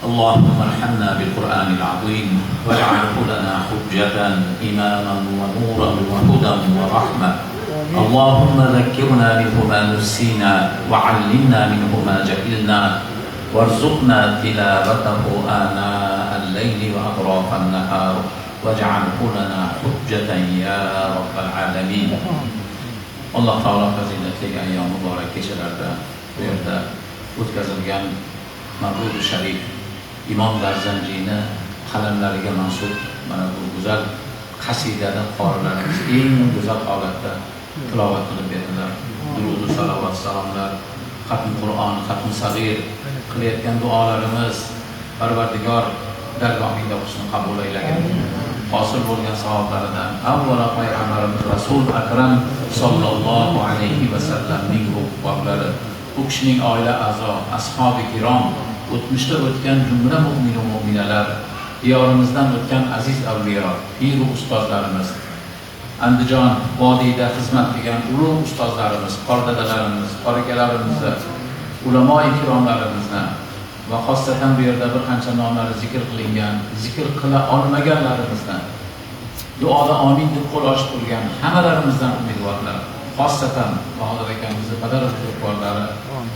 اللهم ارحمنا بالقرآن العظيم واجعله لنا حجة إماما ونورا وهدى ورحمة. اللهم ذكرنا منه ما نسينا وعلمنا منه ما جهلنا وارزقنا تلاوته آناء الليل وأطراف النهار واجعله لنا حجة يا رب العالمين. Alloh taolo fazilatli ayyom muborak kechalarda bu yerda o'tkazilgan Mavludi Sharif Imom Barzanjiyni qalamlariga mansub mana bu go'zal qasidani qorilarimiz eng go'zal holatda tilovat qilib berdilar. Durud salovat salomlar, xatm Qur'on, xatm sag'ir qilayotgan duolarimiz Parvardigor dargohingda husni qabul aylagin. Hosil bo'lgan savoblaridan avvalo payg'ambarimiz Rasul Akram sollallohu alayhi va sallamning ruh, u kishining oila a'zo, ashobi kirom, o'tmishda o'tgan jumla mu'min va mu'minalar, diyorimizdan o'tgan aziz avliyo, pir ustozlarimiz, Andijon vodiyda xizmat qilgan ulug' ustozlarimiz, qor dadalarimiz, qor akalarimizni, ulamoi kiromlarimizni va xossatan bu yerda bir qancha nomlari zikr qilingan, zikr qila olmaganlarimizni duoda amin deb qo'l ochib turgan hammalarimizdan umidvorlar, xossatan Bahodir akamizni padar buzurgvorlari,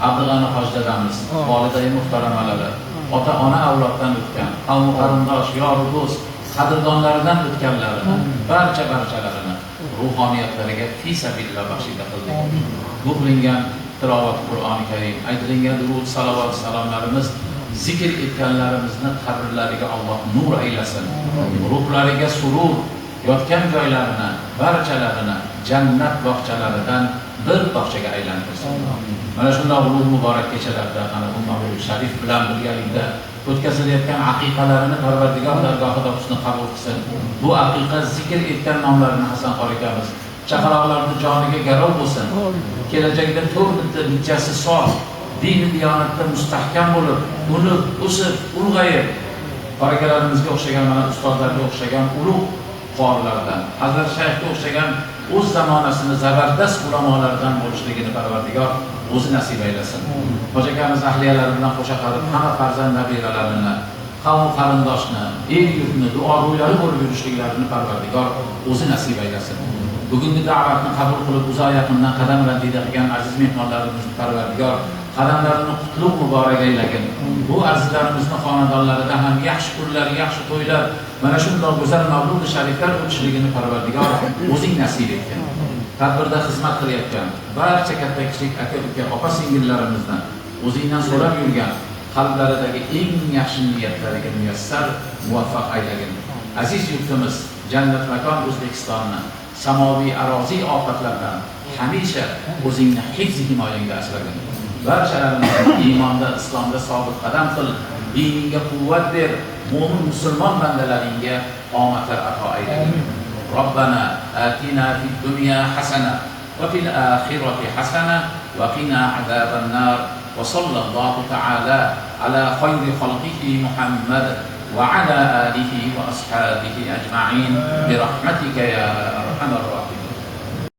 Abdug'ani hoji dadamiz, volidai muhtaramalari, ota-ona avloddan o'tgan, qavm qarindosh, yor do'st, qadrdonlaridan o'tganlarini, barcha barchalarini ruhoniyatlariga fi sabilillah baxshida qildik. Bu qilingan tilovat Qur'oni Karim, aytilingan durud, salovat, salomlarimiz zikr etganlarimizni qabrlariga Alloh nur aylasin. Ruhlariga surur, yotgan joylarini, barchalarini jannat bog'chalaridan bir bog'chaga aylantirsin. Mana shunday ulug' muborak kechalarda mana bu Mavlud Sharif bilan birgalikda o'tkazilayotgan aqiqalarini Parvardigor dargohida husni qabul qilsin. Bu aqiqa zikr etgan nomlarini Hasan qori akamiz chaqaloqlarning joniga garov bo'lsin. Kelajakda to'rt bitta bittasi sof, dini diyonatda mustahkam bo'lib, unib, o'sib, ulg'ayib, qori akalarimizga o'xshagan, mana ustozlarga o'xshagan ulug' qorilardan, Hazrat Shayxga o'xshagan o'z zamonasini zabardast ulamolardan bo'lishligini Parvardigor o'zi nasib aylasin. Hoji akamiz ahliyalari bilan qo'sha qarib, hamma farzand nabiralarini, qavm qarindoshni, el yurtni duogo'ylari bo'lib yurishliklarini Parvardigor o'zi nasib aylasin. Bugungi da'vatni qabul qilib, uzoq yaqindan qadam radida qilgan aziz mehmonlarimizni Parvardigor qadamlarini qutlug' muborak aylagin. Bu azizlarimizni xonadonlarida ham yaxshi kunlar, yaxshi to'ylar, mana shunday go'zal mavlud shariflar o'tishligini Parvardigor o'zing nasib etgin. Tadbirda xizmat qilayotgan barcha katta kichik aka-uka, opa singillarimizni o'zingdan so'rab yurgan qalblaridagi eng yaxshi niyatlariga muyassar, muvaffaq aylagin. Aziz yurtimiz jannat makon O'zbekistonni samoviy aroziy ofatlardan hamisha o'zingni hifz himoyangda asragin. Barchalarimizni iymonda, islomda sobit qadam qil, diningga quvvat ber, mo'min musulmon bandalaringga omadlar ato aylagin. Robbana atina fid dunya hasana va fil oxirati hasana va qina azaban nar. Va sallallohu ta'ala ala khayri xalqihi Muhammad va ala alihi va ashabihi ajma'in bi rahmatika ya arhamar rohimin.